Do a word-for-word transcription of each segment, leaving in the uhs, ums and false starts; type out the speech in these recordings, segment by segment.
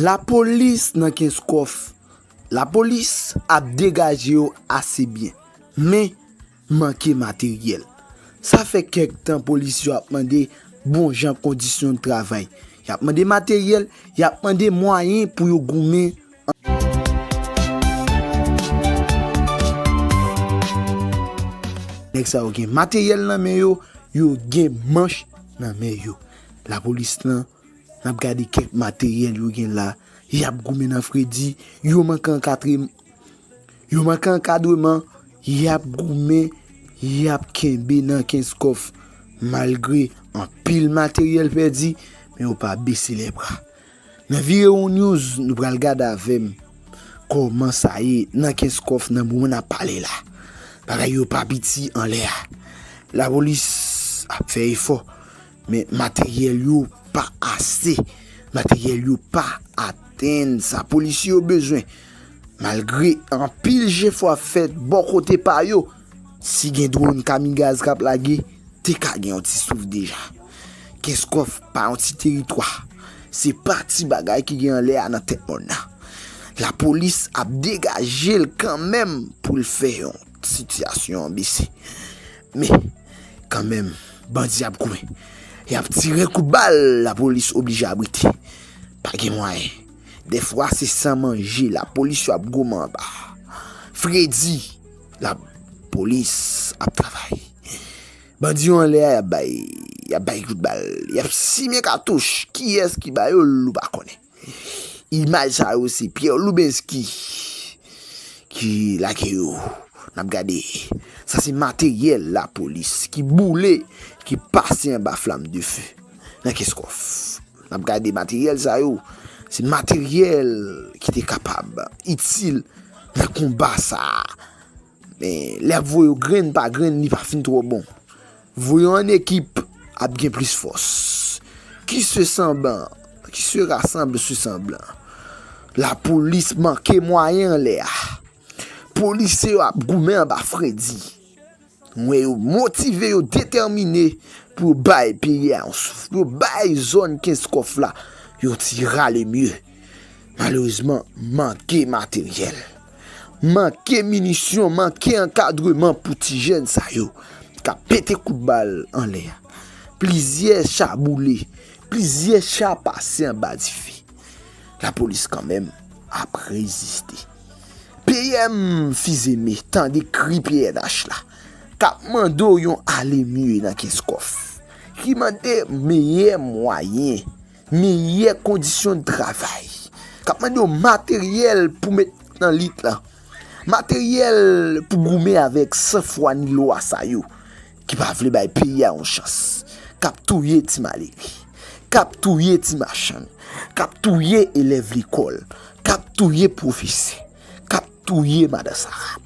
Lapolis nan Kenskòf. Lapolis ap degaje yo ase byen, men manke materyèl. Sa fè kèk tan polis yo ap mande bon jan kondisyon travay. Y ap mande materyèl, y ap mande mwayen pou yo goumen. Nèg sa yo gen materyèl nan men yo, yo gen manch nan men yo. Lapolis lan, n ap gade kèk materyèl yo gen la, y ap goumen nan fredi, yo manke ankadre-, yo manke ankadreman, y ap goumen, y ap kenbe nan Kenskòf. Malgre anpil materyèl pèdi, men yo pa bese lèbra. Nan Virewon News, nou pral gade avè m kòman sa ye nan Kenskòf nan moman n ap pale la. Bagay yo pa piti anlè a. Lapolis ap fè efò, men materyèl yo pa ase. Materyèl yo pa atenn sa polisye yo bezwen. Malgre anpil jefò ap fèt bò kote pa yo, si gen dwòn kamigaz k ap lage, te ka gen yon ti souf deja. Kenskòf pa yon ti teritwa. Se pa ti bagay ki gen anlè a nan tèt mòn nan. Lapolis ap degaje l kanmenm pou l fè yon sitiyasyon an bese. Men, kanmenm, bandi ap goumen. Y ap tire kout bal, lapolis oblije abrite. Pa gen mwayen. Dèfwa se san manje, lapolis yo ap goumen anba. Fredi, lapolis ap travay. Bandi yo anlè a, y ap bay, y ap bay kout bal, y ap simen katouch. Kiyès ki ba yo l, ou pa konnen. Imaj sa yo, se Pierre Loubensky ki lage yo. N ap gade. Sa se materyèl lapolis ki boule, ki pase anba flam de fe nan Kenskòf. N ap gade materyèl sa yo. Se materyèl ki te kapab itil nan konba sa a. Men, lè y ap voye yo grenn pa grenn, li pa fin twò bon. Voye yo an ekip, ap gen plis fòs. Qui se semblant, qui se rassemble se semblant. Lapolis manke mwayen anlè a. Polisye yo ap goumen anba fredi. M wè yo motive, yo detèmine pou yo bay peyi a yon souf, pou yo bay zòn Kenskòf la yon ti rale mye. Malerezman, manke materyèl, manke minisyon, manke ankadreman pou ti jèn sa yo k ap pete kout bal anlè a. Plizyè cha boule, plizyè cha pase anba dife. Lapolis kanmenm ap reziste. P M Fizeme, tande kri P N H la, k ap mande w yon ale mye nan Kenskòf, ki mande meyè mwayen, meyè kondisyon de travay, k ap mande w materyèl pou met nan lit lan, materyèl pou goumen avèk sanfwa ni lwa sa yo ki pa vle bay peyi a yon chans, k ap touye ti malere, k ap touye ti machann, k ap touye elèv lekòl, k ap touye pwofesè, k ap touye madan Sara.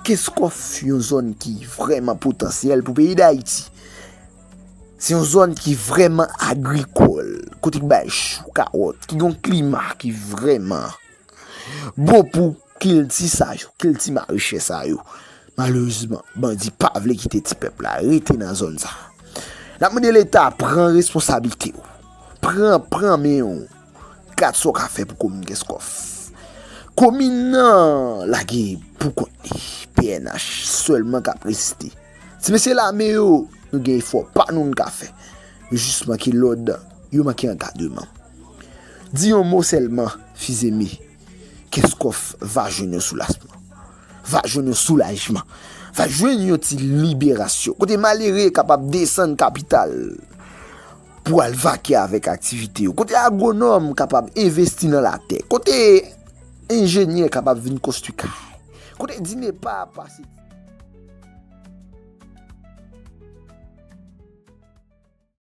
Kenskòf yon zòn ki vrèman potansyèl pou peyi Dayiti. Se yon zòn ki vrèman agrikòl, kote ki bay chou, kawòt, ki gen yon klima ki vrèman bon pou kilti sa yo, kilti marechè sa yo. Malerezman, bandi pa vle kite ti pèp la rete nan zòn sa. N ap mande Leta pran responsablite w. Pran, pran men w. Gad sa w ka fè pou komin Kenskòf. Komin nan lage pou kont li. P N H sèlman k ap reziste. Ti mesye lame yo, nou gen efò pa nou n ka fè. Yo jis manke lòd, yo manke ankadreman. Di yon mo sèlman, Fizeme, Kenskòf va jwenn yon soulajman. Va jwenn yon soulajman. Va jwenn yon ti liberasyon. Kote malere kapab desann kapital pou al vake avèk aktivite yo. Kote agwonòm kapab envesti nan latè. Kote enjenyè kapab vin konstwi kay. Kote DINEPA pase.